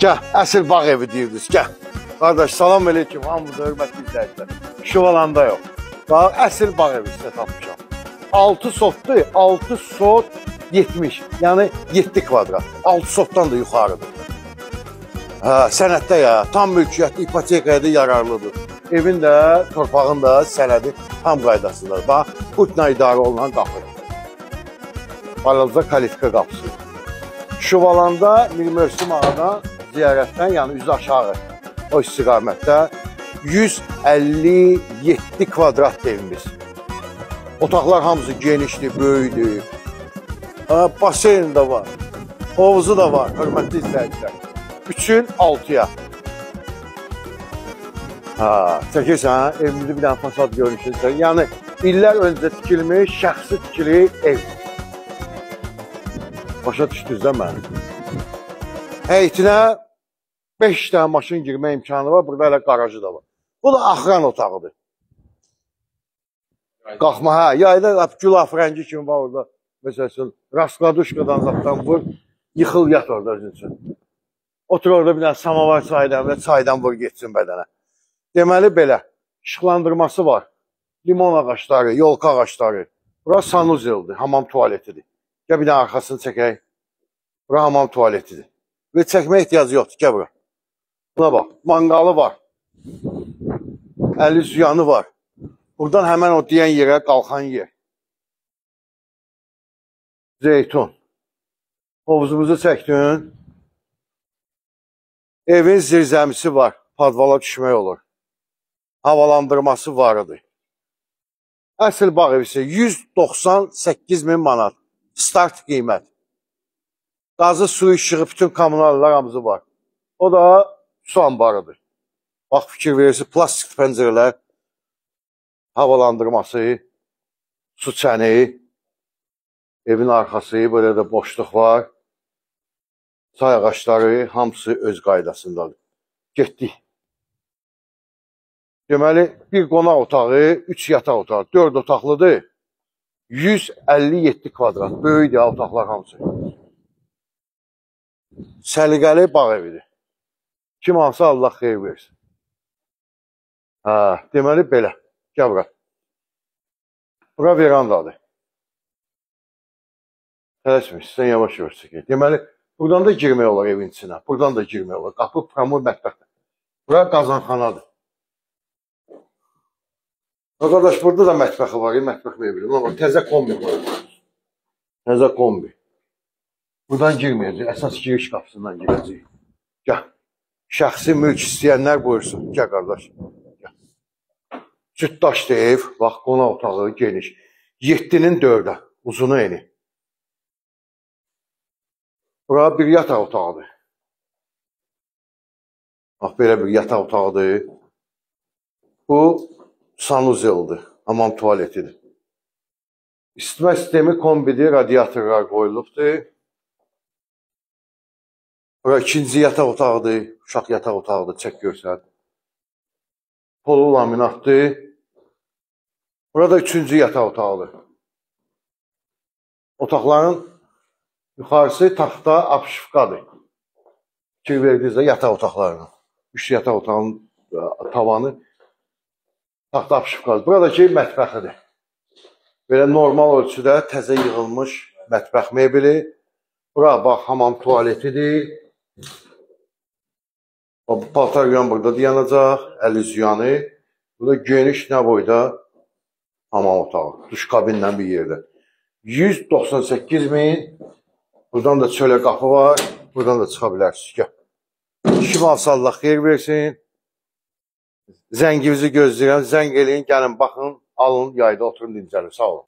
Gəl, əsl bağ evi deyirdiniz, gəl. Qardaş, salam aleyküm, hamınıza hörmətli izləyicilər. Şuvalanda yox. Bax, əsl bağ evi sizə tapmışam. 6 sotdur, 6 sot 70, yəni 7 kvadrat. 6 sotdan da yuxarıdır. Hə, sənəddə ya, tam mülkiyyətli, ipotekaya da yararlıdır. Evin də, torpağın da sənədi tam qaydasındadır. Bax, pultla idarə olunan qapı. Balaca kalitka qapısı. Şuvalanda Mirmövsüm ağadan ziyarətdən, yəni üzü aşağı o istiqamətdə 157 kvadrat evimiz. Otaqlar hamısı genişdir, böyükdür. Baseyn də var, hovuzu da var, hörmətli izləyicilər. 3-ün 6-ya. Çəkirsən, evimizi bir dənə fasad görünüşünü çəkir. Yəni, illər öncə tikilmiş, şəxsi tikili ev. Başa düşdünüz də məni? Həyətinə 5 dənə maşın girmə imkanı var, burada elə qarajı da var. Bu da axran otağıdır. Qalxma, hə, yayda gül afrəngi kimi var orada. Məsəl üçün, raskladuşkadan zaddan vur, yıxıl yat orada özün üçün. Otur orada bir dənə samavar çaydan və çaydan vur getsin bədənə. Deməli belə, işıqlandırması var. Limon ağacları, yolka ağacları. Bura sanuzeldir, hamam tualetidir. Gəl bir dənə arxasını çəkək. Bura hamam tualetidir. Və çəkməyə ehtiyacı yoxdur, gəl bura. Buna bax, manqalı var. Əli ziyanı var. Buradan həmən o deyən yerə qalxan yer. Zeytun. Hovuzumuzu çəkdin. Evin zirzəmisi var. Padvala düşmək olur. Havalandırması var idi. Əsl bağ evisi 198 min manat. Start qiymət. Qazı, su, işığı, bütün kommunallar hamısı var. O da su anbarıdır. Bax, fikir verirsiniz, plastik pəncərələr, havalandırması, su çəni, evin arxası, belə də boşluq var. Çay ağacları hamısı öz qaydasındadır. Getdik. Deməli, bir qonaq otağı, 3 yataq otağı, 4 otaqlıdır. 157 kvadrat. Böyükdür otaqlar hamısı. Səliqəli bağ evidir. Kim alsa Allah xeyir versin. Hə, deməli belə. Gəl bura. Bura verandadır. Tələsmir, sizdən yavaş-yavaş çəkək. Deməli, buradan da girmək olar evin içinə. Buradan da girmək olar. Qapı pramur mətbəxdir. Bura qazanxanadır. Qardaş, burada da mətbəxi var, mətbəx mebeli. Buna bax, təzə kombi var. Təzə kombi. Buradan girməyəcək, əsas giriş qapısından girəcək. Gəl. Şəxsi mülk istəyənlər buyursun. Gəl, qardaş. Gəl. Cütdaşlı ev, bax, qonaq otağı geniş. 7-nin 4-ə, uzunu eni. Bura bir yataq otağıdır. Bax, belə bir yataq otağıdır. Bu sanuzeldir, hamam tualetidir. İsitmə sistemi kombidir, radiatorlar qoyulubdur. Bura ikinci yataq otağıdır, uşaq yataq otağıdır, çək görsən. Polu laminatdır. Burada üçüncü yataq otağıdır. Otaqların yuxarısı taxta apşifkadır. Fikir verdinizdə yataq otaqlarına. Üç yataq otağının tavanı taxta apşifkadır. Buradakı mətbəxidir. Belə normal ölçüdə təzə yığılmış mətbəx mebeli. Bura bax, hamam tualetidir. Paltar yuyan burada dayanacaq, əl üz yuyanı. Burada geniş nə boyda hamam otağı, duş kabinlə bir yerdə. 198 min. Buradan da çölə qapı var. Buradan da çıxa bilərsiniz. Gəl. Kim alsa Allah xeyir versin. Zənginizi gözləyirəm. Zəng eləyin, gəlin, baxın, alın, yayda oturun, dincəlin. Sağ olun.